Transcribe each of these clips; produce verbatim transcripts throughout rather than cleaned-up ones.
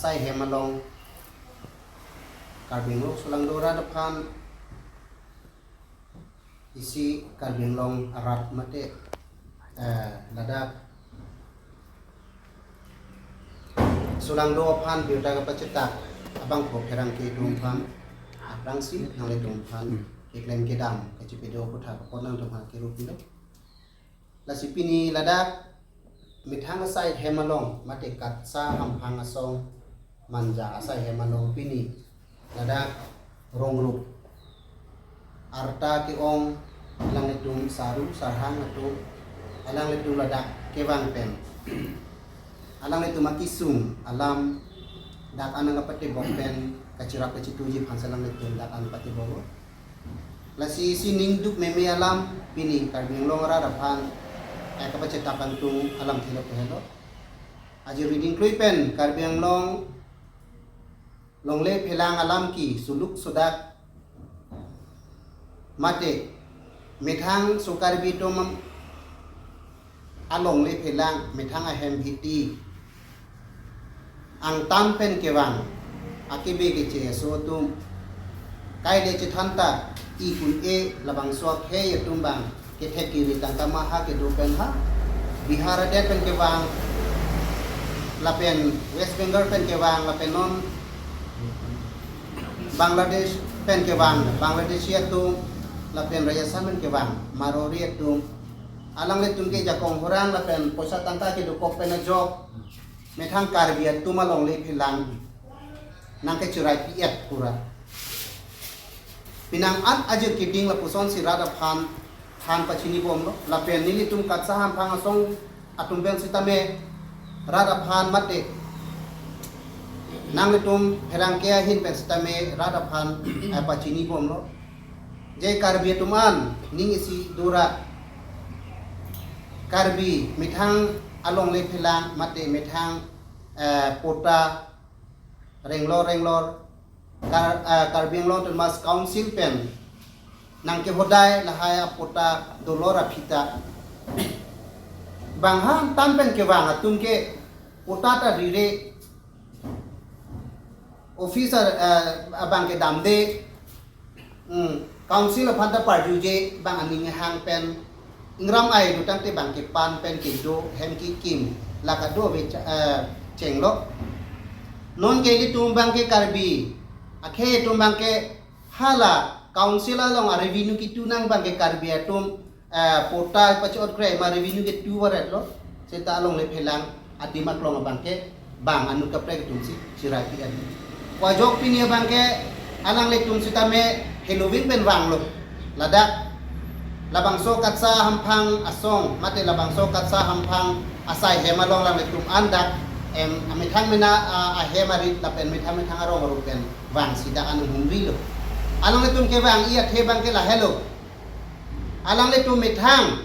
Asai hem along Karbi Anglong solangdo arat aphan isi Karbi Anglong arat mate, eh, ladak solangdo aphan birta kapachetak abangphu pherangke atum aphan aphrangsi nanglitum aphan keklem kedam kachipedo aphuthak apot nangtum aphan kiru pilo. Lasi pini ladak methang asai hem along mate KATSA hamphang asong Manja asai hem along pini ladak rongrup arta ke-ong alanglitum saru sarhang atum, alanglitum ladak kevang pen alanglitum akesung alam dak an nangkapatebok pen kachirap kachituji aphansi alanglitum dak an patebok. Lasi isi ningduk meme alam pini Karbi Anglong arat aphan, eh, kapachetak angtung alam thelo ke helo. Ajir riding klui pen Karbi Anglong longle phelang alam ke suluk sudak mate methang so Karbi atum alongle phelang methang ahem hiti angtan pen kevang akebe keche aso atum kaile chethanta i kun e labangso akhei atum abang kethek kiri tangka maha kedo pen ha Bihar adet pen kevang lapen West Bengal pen kevang lapen non Bangladesh pen kevang Bangladeshi atum lapen Rajasthan pen kevang Marwari atum alanglitum ke jakong horang lapen poisa tangka kedokok pen ajok methang Karbi atum alongle phelang nangkechirai pi-et pura. Pini an ajir keding lapusonsi rat aphan than pachini bomlo lapen nelitum KATSA hamphang asong atum pen sitame rat aphan mate nanglitum pherangke ahin pen sitame rat aphan, eh, pachini bomlo. Je Karbi atum an ning isi dora Karbi methang alongle phelang mate methang, eh, patta renglor renglor Kar-, eh, Karbi Anglong Autonomous Council pen nangkehodai lahai apatta dolor aphi ta bang ha angtan pen kevang atum ke patta ta rire officer, eh, abang ke damde, hmm, council aphan ta parjuje bang aning hang pen ingram ai dotangte bang kepan pen kedo hem kekim la kadokave cha-, eh, chenglo. Non ke ilitum abang ke Karbi akhei atum abang ke hala council along a revenue ketu nang abang ke Karbi atum, eh, patta pachi-ot kre ma revenue ketu varetlo. Seta alongle phelang adim aklong abang ke bang anut kaprek atumsi chirai pi-et. Ko ajok pini abang ke alanglitum sitame heloving pen vanglo. Ladak labangso KATSA hamphang asong mate labangso KATSA hamphang asai hem along alanglitum an dak, em, amethang mena, a, ahem arit lapen methang methang arong aru pen vangsi dak an humrilo. Alanglitum kevang i athe abang ke lahelo. Alanglitum methang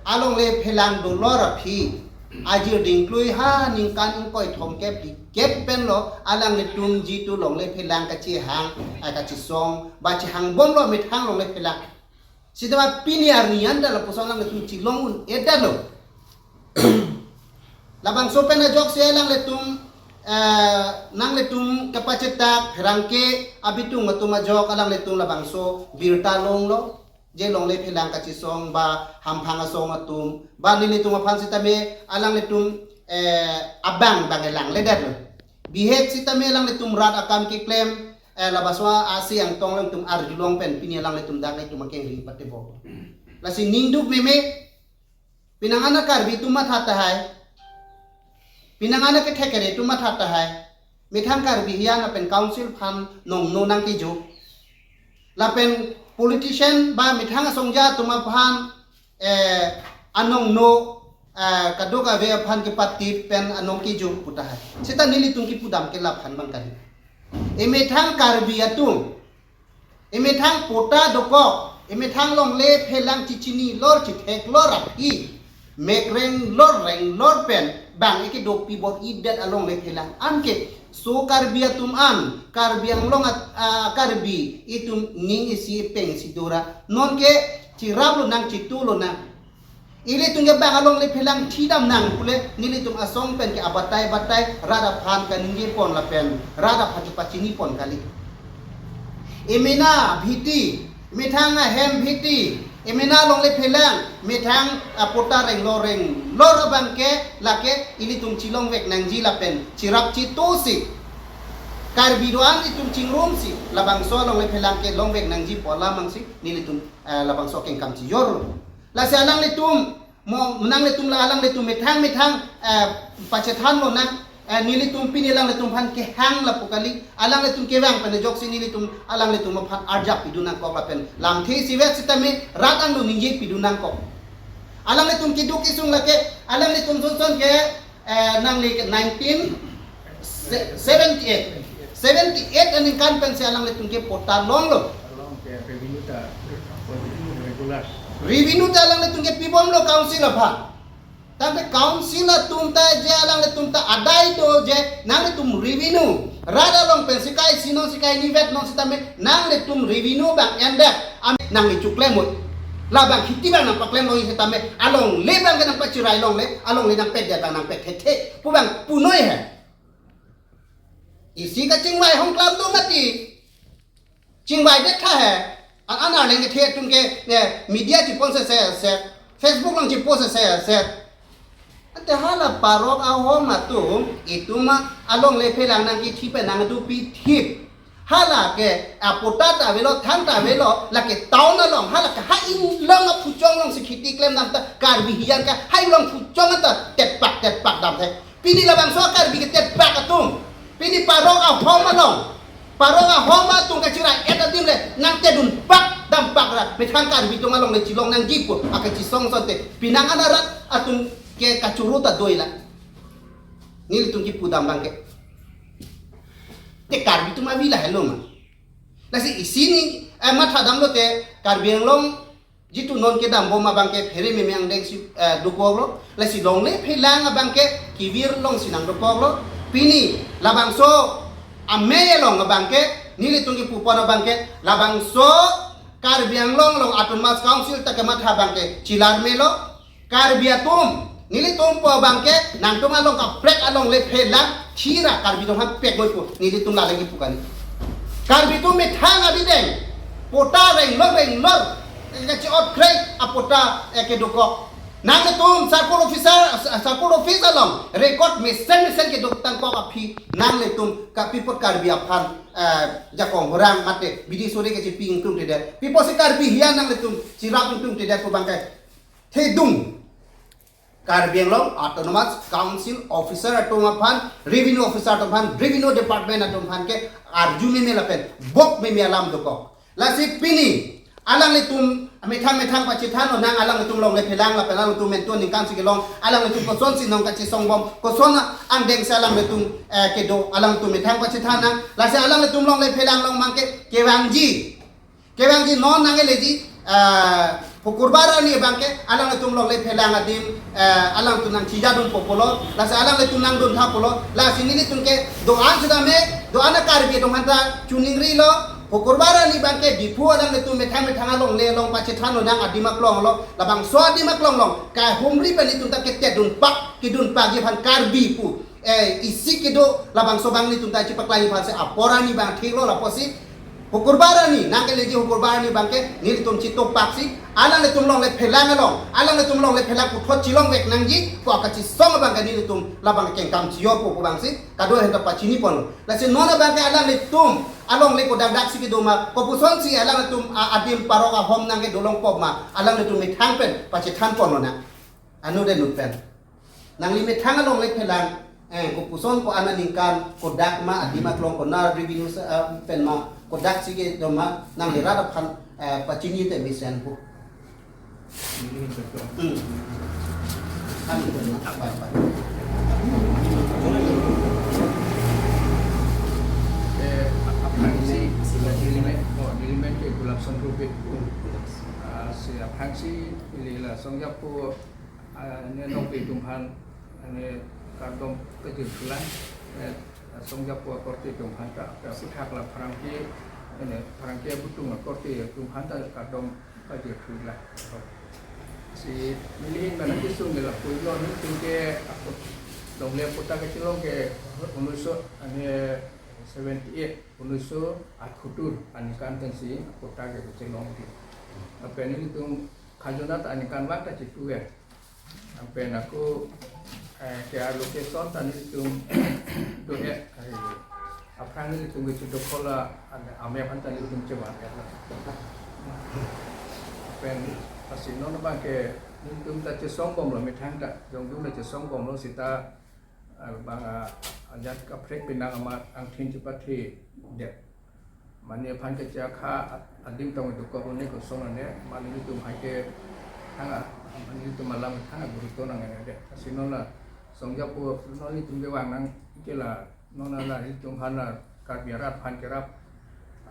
alongle phelang dolor aphi ajir dingklui ha ningkan ingkoi thomkep phlikep penlo alanglitum jitu longle phelang kachehang, eh, kachesong ba chehang bomlo methang longle phelang. Sitame pini arni an ta lapuson alanglitum chelong un-edetdet lo. Labangso pen ajoksi alanglitum, eh, nanglitum kapachetak pherangke abitung atum ajok alanglitum labangso birta longlo. Je longle phelang kachesong ba hamphang asong atum ba nelitum aphan sitame alanglitum, eh, abang bang elangledetlo. Bihek sitame alanglitum rat akam keklem, eh, labangso asi angtong alanglitum arjulong pen pini alanglitum dak ilitum akeng ring patebok. Lasi ningduk meme penang ana Karbi atum matha tahai. Penang ana kethek kere atum matha tahai. Methang Karbi hian lapen council aphan nongno nangkejo. Lapen politician ba methang asongja atum aphan, eh, anongno, eh, kadokave aphan kepatip pen anong kejo pu tahai. Seta nelitum kipudam ke laphan bang kali. Emethang Karbi atum emethang patta dokok, emethang longle phelang chechini lor chethek lor aphi, mek reng lor reng lor pen bang eke dopi bor-idet alongle phelang anke so Karbi atum an, Karbi Anglong at-, ah, Karbi itum ning isi peng isi dora. Nonke chirap lonang chitu lonang. Ilitum ke bang alongle phelang thidam nang pule nelitum asong pen ke abatai batai rat aphan kaningje pon lapen rat aphan kepachini pon kali. Emena bhiti, methang ahem bhiti, emena alongle phelang, methang apatta renglor renglor abang ke lake ilitum chilongvek nangji lapen chirap chito si Karbi do-an itum chingrum si labangso alongle phelang ke longvek nangji pu alam si nelitum, eh, labangso kengkam chijor. Lasi alanglitum mo nanglitum la alanglitum methang methang, eh, pachethan lonang, eh, nelitum pini alanglitum aphan kehang lapu kali, alanglitum kevang pen ajoksi nelitum alanglitum aphan arjap pidun nangkok lapen lamthe isivet sitame rat angno ningje pidun nangkok. Alanglitum keduk kesung lake, alanglitum sonson ke, eh, nangli ke nineteen seventy-eight. Seventy-eight aningkan pensi alanglitum ke patta longlo. Along ke revenue ta regular. Revenue ta alanglitum ke pibomlo council aphan. Tangte council atum ta je alanglitum ta adai do je nanglitum revenue rat along pensi kai si non si kai nivet non sitame nanglitum revenue bang endet am nangli chuklemoi. Labang khiti bang nangpaklem longji sitame alongle bang ke nangpachirai longle, alongle nangpet det bang nangpet thethe pu bang punoi he. Isi kachingvai hongklam do mati. Chingvai det tha he. An an arleng kethe atum ke, ne, media chipon se se se, Facebook along chipo se se se. Ante hala parok ahom atum itum alongle phelang nangkethi pen nangdupi thip. Hala ke apatta ta avelo, thang ta avelo, lake town along, hala ke ha inglong aphuchong alongsi khiti klemdam ta Karbi hijan ke ha inglong phuchong ta tetpak tetpak dam the. Pini labangso Karbi ke tetpak atum. Pini parok ahom along, parok ahom atum kachirai et adim le nangtedun pak dam pak ra methang Karbi atum alongle chilong nangji pu akachisong sonte pinang anarat atum ke kachuru ta doila. Nelitum kipu dam bang ke. Te Karbi atum avila helo ma. Lasi isi ni, eh, matha damlote Karbi Anglong jitu non kedam bom abang ke phere meme angdeng si, eh, dokoklo. Lasi longle phelang abang ke kevir alongsi nangdokoklo. Pini labangso amei along abang ke nelitum kipupon abang ke labangso Karbi Anglong along Autonomous Council ta kematha abang ke chilar melo. Karbi atum, nelitum pu abang ke nangtum along kaprek alongle phelang thira Karbi atum aphan pek moi pu nelitum la lagi pu kali. Karbi atum methang abideng patta renglor renglor, eh, kachi-ot krei apatta, eh, kedokok. Nanglitum circle officer, circle office along record mesen mesen kedok tangkok aphi nanglitum kapi apot Karbi aphan, eh, jakong horang mate bidi sore kachipi ingtungtedet. Pi apotsi Karbi hijan nanglitum chirap ingtungtedet pu abang ke thedung. Karbi Anglong Autonomous Council officer atum aphan, revenue officer atum aphan, revenue department atum aphan ke arju meme lapen bok meme alam dokok. Lasi pini alanglitum methang methang pachethan lonang, alanglitum longle phelang lapen alanglitum mentu aningkan si kelong, alanglitum kosonsi nong kachisong bom, koson angdeng si alanglitum, eh, kedo, alanglitum methang pachethan nang. Lasi alanglitum longle phelang along abang ke kevangji. Kevangji non nangkeleji, ah, Hukurbar arni abang ke alanglitum longle phelang adim, eh, alanglitum nangchijadun po pulo, lasi alanglitum nangduntha pulo, lasi nelitum ke do-an sitame, do-an a Karbi atum aphan ta chiningrilo, Hukurbar arni abang ke Diphu alanglitum methang methang alongle along pachethan lonang adim aklong lo, labangso adim aklong along kahumri pen nelitum ta ketedun pak, kedun pakji aphan Karbi pu. Eh, isi kedo labangso abang nelitum ta chipaklangji aphansi apor arni abang thiklo, la apotsi Hukurbar arni, nangkeleji Hukurbar arni abang ke nelitum chitopaksi, alanglitum longle phelang along, alanglitum longle phelang puthot chilongvek nangji pu akachisong abang ke nelitum labang kengkam chiyo pu pu abangsi kado ahem ta pachini ponlo. Lasi non abang ke alanglitum alongle kodak dak si kedo ma, kopusonsi alanglitum a-, adim parok ahom nangkedolong pop ma, alanglitum methang pen pachethan pon lonang. Anu de nu pen. Nangli methang alongle phelang, eh, kopuson ko-an aningkan, kodak ma, adim aklong konat, revenue sa, eh, pen ma, kodak si kedo ma, nangli rat aphan, eh, pachini te mesen pu. Hmm. Kami pen ma, apa, apa. Eh, aphrangsi, nelimen, oh, nelimen ke Gulap Song Rupi. Ah, si aphrangsi, ili la Songjapo, ah, ne nokpe atum aphan, ne kardom kejut pulang, eh, Songjapo akorte atum aphan ta, ta puthak la pherangke, ne pherangke abutung akorte atum aphan ta kardom kejut pulang. Si nelihin mana kisung de lapu-iklo, nelitum ke ako longle patta kachelong ke unnish so, ane seventy eight, unnish so athuttur aningkan pensi patta ke kachelong ke. Lapen nelitum khajona ta aningkanvang ta chepu ke. Lapen ako, eh, ke a-location ta nelitum do-et, eh, aphrang nelitum ke chedokhol a, an-, amep aphan ta nelitum chevan-et lo. Lapen lasi non abang ke nelitum ta chesongbomlo methang ta, jongdun ta chesongbomlo seta, eh, bang a, ajat kaprek penang amat angthin chepathe det. Mane aphan ke chakha adim tong dokok ne kosong ne, mane nelitum hai ke thang a, mane nelitum alam thang a guruto nang ne de. Lasi non la songjapo, non nelitum kevang nang ke la, non la nelitum aphan la Karbi arat aphan kerap,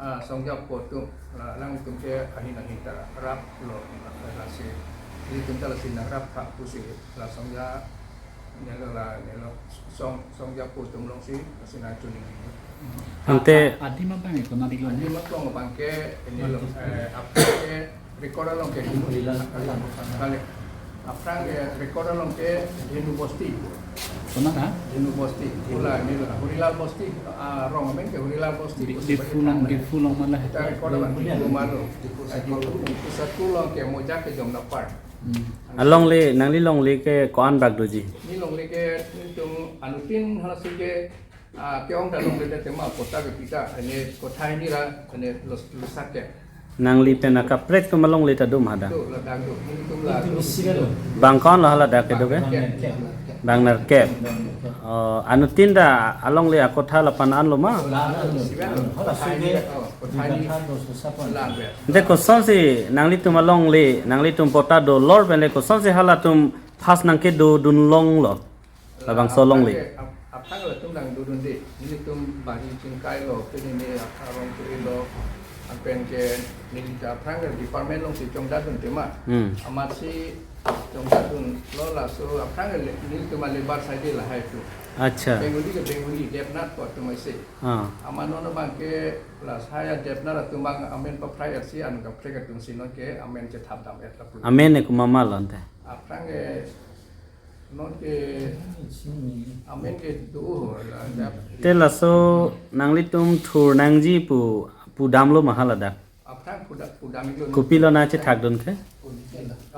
ah, songjapo atum la, alanglitum ke ahin ahin ta raplo, lasi nelitum ta lasi nangraptha pusi la songja nelo la, nelo song, songjapo atum alongsi lasi nangchoningri. Ante a-, adim abang ke konat-iklo ne? Adim aklong abang ke nelo, eh, aphrang ke record along ke Dhenu, kali. Aphrang ke record along ke Dhenu Bosti. Konat ha? Dhenu Bosti. Ula nelo Hurilal Bosti. Ah, arong amen ke Hurilal Bosti. Di-, Bosti Diphu along, Diphu along ma la. Ita record abang Diphu ma lo. Diphu Circle along ke Mojak kejom anpar. Hmm. Alongle, nangli longle ke ko-an bak doji? Neli longle ke nelitum anuttin halaso ke, ah, ke-ong ta longle ta tema patta ke pita, ane kotha hini ra, ane los-, losak ke. Nangli pen akaprek atum alongle ta do ma hadak? Do, ladak do. Nelitum la do. Bang ko-an lo haladak kedo ke? Bang nerkep. Bang nerkep. Oh, anuttin ta alongle akotha lapu-an lo ma? Lapu-an lo. Siben lo. Kotha hini ra, oh. Ante kosonsi nanglitum alongle, nanglitum patta dolor penle kosonsi halatum first nangkedodun longlo? Labangso alongle. Aphrang ke, ap-, aphrang latum nangdodunde. Nelitum bari chingkai lo, pini ne arong ke-ilo, lapen ke neli ta aphrang ke department alongsi chongdatdun tema. Hmm. Amatsi chongdatdunlo laso aphrang ke le-, nelitum a-labour side lahai tu. Acha. Bengali ke Bengali, Debnath ko atum aisi. Ah. Amat non abang ke la saya Debnath atum abang amen paphrai-etsi an kaprek atumsi non ke amen chethapdam-et lapu. Amen ke komat ma lo ante? Aphrang ke non ke amen ke do ho la. Te laso nanglitum thur nangji pu, pudamlo ma haladak? Aphrang puda-, pudam-iklo. Kopilo nangchethakdun ke?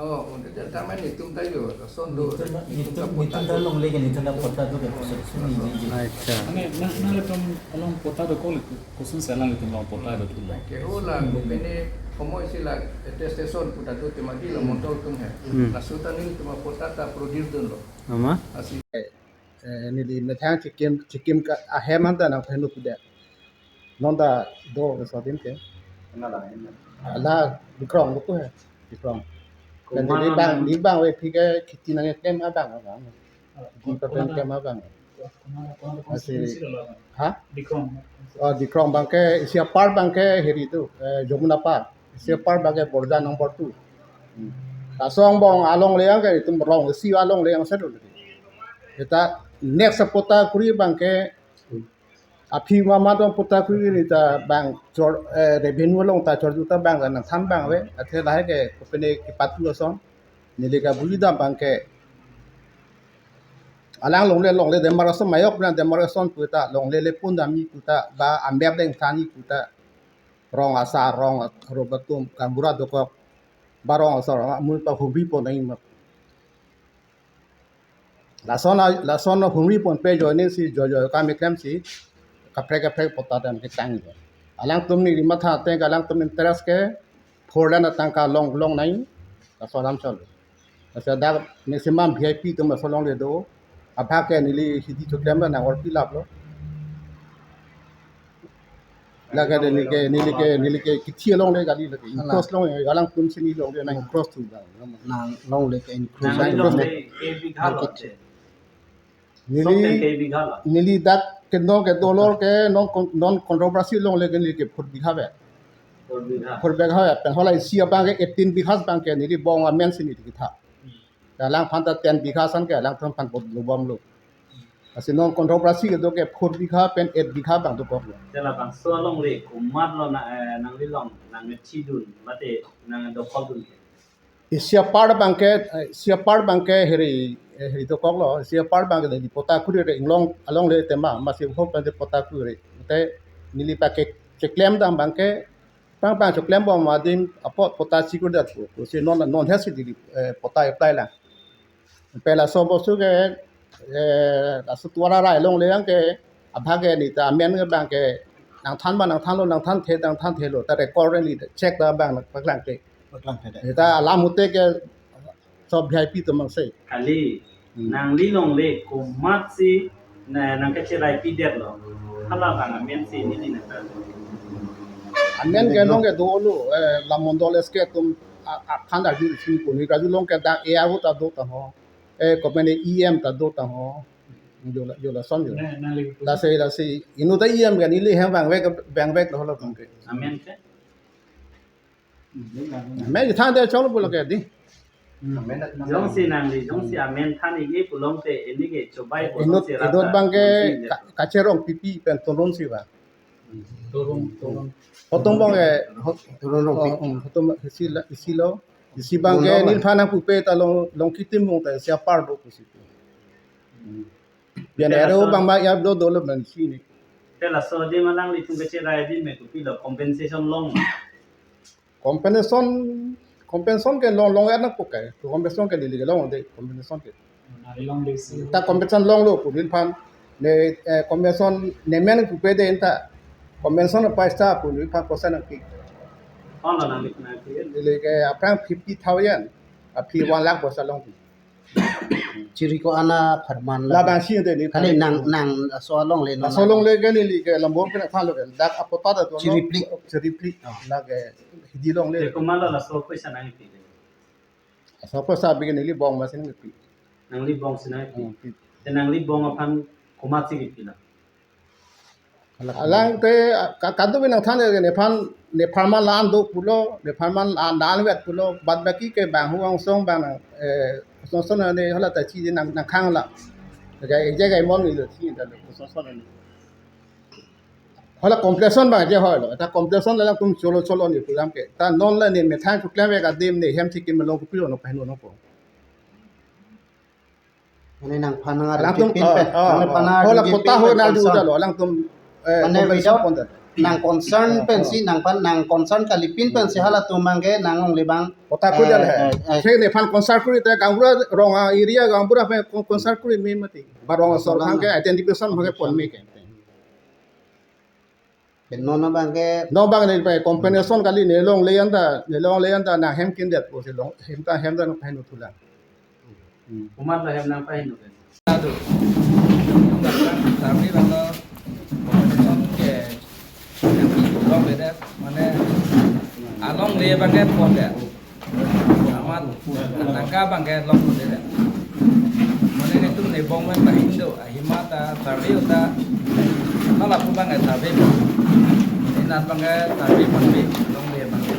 Oh, un-, ta mane nelitum ta yo, son do. Nelitum, nelitum ta longle ke nelitum ta patta do ke suni ni. Acha. Mane, nang, nanglitum along patta dokok le, kosonsi alanglitum along patta do thulo? Ke ho la, mane, komoisi la, attestation patta do tema di la montol atum he. Hmm. Laso ta nelitum patta ta produce dunlo. Ama? Lasi. Eh, neli methang chikim, chikim ka ahem anta nangphenlo pudet. Non ta do ke sodin ke. Ala Dikrong lo tu he. Dikrong. Dan neli bang, neli bang we phi ke kheti nangkeklem abang abang. Kheti paklem abang. Lasi, ha? Oh, Dikrong abang ke, isi apar abang ke heri tu, eh, Jamuna apar. Isi apar abang ke Borjan number two. Hmm. Laso angbong alongle ke itum rong isi alongle seta. Seta next patta kuri abang ke aphi mama tong patta kuri ni ta bang chor, eh, revenue along ta chorju ta bang nangthan abang we. Athe lahai ke kopine kepatu ason. Neli kabujidam abang ke alang longle longle demarcation mayok na demarcation pu ta longle le pundamji pu ta ba amber deng thani pu ta rong asar rong arobatum kambura dokok ba rong asar rong amun pahumri pon nangji ma. Lason a, lason humri ponpe joining si joi joi kam klemsi kaprek kaprek patta dam ketang jo. Alangtum neli matha ateng ke alangtum interest ke four lane atangka long long nai. Laso alam cholo. Laso dak maximum V I P atum laso longle do. Abang ke neli hidi choklem nang orpi laplo. Lake neli ke, neli ke, neli ke kithi alongle kali lake. Hala. Encroach longle, alangtum si neli longle nang encroach tu bang. Nang longle ke encroach. Nang longle ke bigha lo. Neli, song ke bigha lo. Neli dak ke non ke dolor ke non con-, non controversy longle ke neli ke four bigha ve. Four bigha. Four bigha ve. Pen hala isi abang ke eighteen bighas abang ke neli bong amen si neli ketha. Alangphan ta ten bigha ason ke alangphan bot lubom lo. Lasi non controversy kedo ke four bigha pen eight bigha abang dokok lo. Te labangso alongle komat lo na, eh, nangli long, nangchidun, mate nangdokholdun ke? Isi apar abangke, eh, isi apar abangke heri, eh, heri dokoklo, isi apar abangke di pota kuri re inglong alongle tema, masi hop pen di pota kuri. Te neli pake cheklem dam abangke, pang pang cheklem bom adim apot pota sikuri dat ko, ko si non, non hesi di, eh, pota apply lang. Pela so bosu ke, eh, laso tuara rai longle yang ke, abhag ke neta amen ke abangke, nangthan ba nangthanlo, nangthanthe, nangthanthelo, ta record ni check ta abang paklang te. Paklang te. Neta alam ahut te ke, so V I P atum mang se. Kali, Hmm. nangli longle, komatsi, na, nangkacherai pidetlo. Hala abang amen si neli nangthan. Amen ke Dolo. Nonke dolo, eh, la mondol S K atum, a, aphan arju sini ko, ni raju long ke dak A R O ta do ta ho. Eh, company E M ta do ta ho. Jola, jola son jo. Na, na lagi. Lasi, lasi, inut ta E M kan, ili hem bang vek, bang veklo hala abangke. Amen ke? Amen, than de cholo pulo ke di. Amen. Jongsi nangli, jongsi amen than ike pulote, ini ke chobai pulo Inut, si inut rata. Abangke Jongsi ka-, kacherong pipi pen toron si ba. Toron, toron. Hotom abangke, hot-, Toron rong oh, pi. um, hotom isi la, isi lo. Isi abangke Toron lo. Neli aphan nangpupe ta long, long kitim bong ta isi apar do pusi. Hmm. Biar Te ero laso abang ma ya do dolo man sini. Te laso adim alanglitum kacherai adim me kopilo compensation long. Compensation, compensation ke long, long er nangpo ke. Compensation ke neli ke long de, compensation ke. Nari longle si. Ta compensation longlo pu neli aphan. Ne, eh, compensation ne men pupe de ta. Compensation paisa pu neli aphan kosa nangpi. Kono nangpi nangpi. Neli ke aphrang fifty thousand. Aphi one lakh kosa long. Chiri ko-an apharman la. Labang si de ni. Kali nang, nang aso alongle non. Aso alongle ke neli ke lambor ke nangthanlo ke. Dak apota ta do. Chiri phli. Chiri phli. Oh. Lake hidi longle. Te komatlo laso paisa nangpi. Aso paisa abangke neli bong masi nangpi. Nangli bong si nangpi. Hmm, pi. Te nangli bong aphan komatsi kipilo. Alang te ka-, kadokave nangthan ke nephan, nephan ma la-an do pulo, nephan ma la-an, la-an vet pulo, bad baki ke bang hu angsong bang nang, eh, song song ne hala ta chi nang, nangkhang la. Ke je ke mon ni lo chi ta lo song song ne. Hala compensation abang je hoi lo, ta compensation alangtum cholo cholo ni program ke. Ta non la ne methang chuklem ve ka adim ne hem chikim long kopilo nangpaheno nangpo. Mane nangphan nang Alangtum, arjupin pen, ah, ah, nangphan ah. Hola nang kota arjupin ho pen nang concern. Juda lo, alangtum, eh, Mane compensation without pon dan. Nang concern Ah, pen ah. Si, nangphan nang concern kalipin pen si halatum abangke nang longle abang. Kota ko jal Eh, hai. Eh, eh. Sing nephan concern kuri te gaonbura rong a-area gaonbura pen con-, concern kuri me mati. Barong asor Solang. Abangke identification abangke pon me ke. Pen non abangke Non abang ne pai compensation kali ne longle anta, ne longle anta nang hem kindet pusi long, hem ta hem ta nangpaheno thulang. Hmm. Komatlo hem nangpaheno ke. Aduh. Survey abang lo compensation ke yang long beda, mane alongle abangke pon ya. Amat tangka abangke long ko dede. Mane netum ne bong pen pahin do, ahima ta survey uta. Hala pu abangke survey pon. Inat abangke survey pon pi, longle abangke.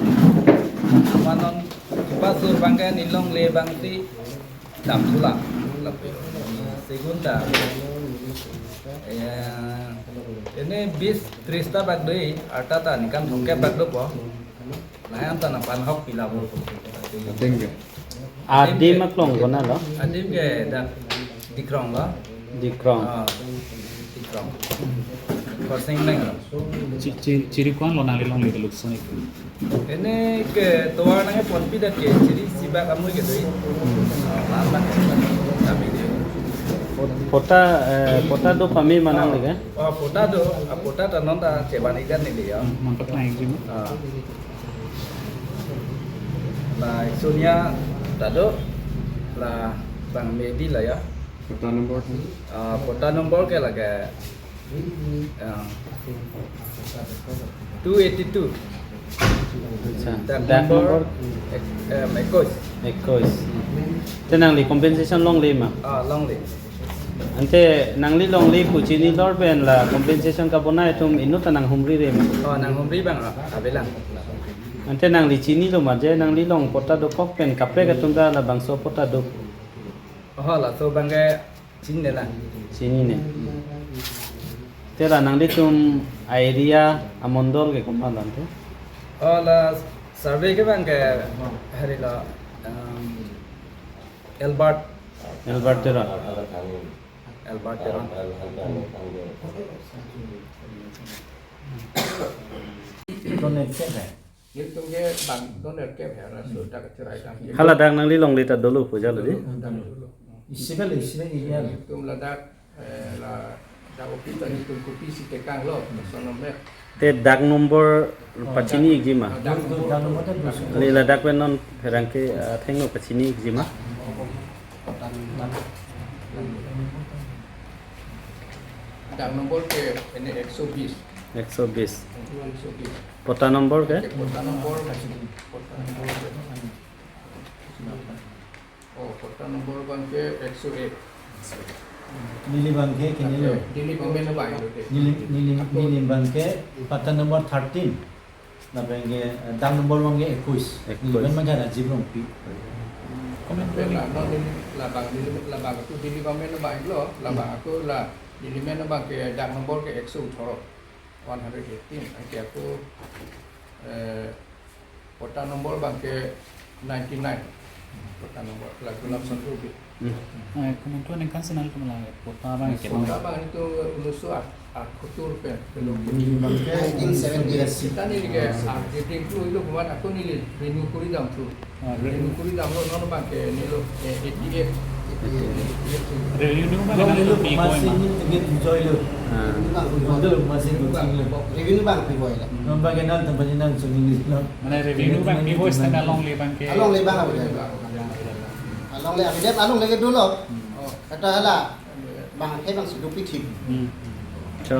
Amat non kipasur abangke ne longle abang si dam thula. Segun ta. Eh, ini bis tris ta bak doi, arta ta ningkan thomkep bak dopo. Lahai anta nangphan hok pila bo. Adim ke. Adim aklong konatlo? Adim ke dak Dikrong lo. Dikrong. Ah, Dikrong. Korsing Leng lo. Chi-, chi-, chiri ko-an lo nangli longle ke lukson ik? Ini ke tovar nangponpi dak ke chiri isi bak amui ke doi. Ah, la-an bak kami ke. Pot-, pota, eh, pota do pame ma nangli ke? Ah, pota do, ah, pota ta non ta chevan ik dan neli ya. Hmm, nampak naik sih, Ma. Ah. La Sonia ta do, la bang Medi la ya. Pota nombor kan? Ah, pota nombor ke lake, ah, two eighty two. Acha. Dak nombor ek-, em, ekkois. Ekkois. Te nangli compensation longle ma? Ah, longle. Ante nangli longle pu chinilor pen la compensation kabonai atum inut ta nanghumri re ma? Oh, nanghumri abang, ah, avelang. Ante nangli chinilo ma je nangli long pota dokok pen kaprek atum ta labangso pota do? Oh, laso abangke chinine lang. Chinine. Te la nanglitum area amondol ke komat lo ante? Oh, la survey ke abangke hari lo Um, Albert. Albert Teron. Albert Teron. Donate ke hai. Nelitum ke bang donate ke hai, laso dak cherai dam ke. Hala dak nangli longle ta dolo pu jalo di. Isi kali, isi kali ya. Nelitum ladak, eh, la dak office ta nelitum kopisi tekanglo, sonom mek. Te dak nombor pachini ikji ma. Dak nombor. Dak nombor ta dos. Kali ladak pen non pherangke, ah, athengno pachini ikji ma. Dak nombor ke ini ekso bis. Ekso bis. Ekso bis. Pata nombor ke? Pata nombor, pata nombor ke. Oh, pata nombor abang ke ekso ek. Neli abang ke kini lo. Neli abang ke abang lo de. Neli, neli, neli abang ke pata nombor thirteen. Lapen ke, eh, dak nombor abang ke ekuis. Ekuis. Neli abang ke Rajiv Rongpi. Comment. Lapen la, non neli, labang neli, labang ako neli abang men abang lo, labang ako la, neli men abang ke dak nombor ke ekso othoro, one hundred eighteen. Anke ako, eh, pata nombor abang ke ninety nine. Pata nombor la Gulab Chandra Rongpi. Hmm. Eh, kementerian ningkan senal kemala pata abang ke. Pata abang itu unoiso athottor pen. Neli abang ke nineteen seventy. Seta neli ke, ah, eighteen itu, itu buat ako neli renew kori dam tu. Ah, renew kori dam lo, non abang ke neli lo, eh, eighty-eight. Renew abang lo, neli lo, pi masih ma? Ini tiga tujuh lo. Ah. Bang lo, masih tujuh lo. Renew abang pi boy la. Non abang ke nang tempat nang sunyi lo. Mane renew abang pi boy, setengah longle abang ke. Alongle abang apa ya? Alongle apa ya? Alongle ke dolo. Hmm. Oh. Kata hala, abang ke abang sudah pitip. Hmm. So.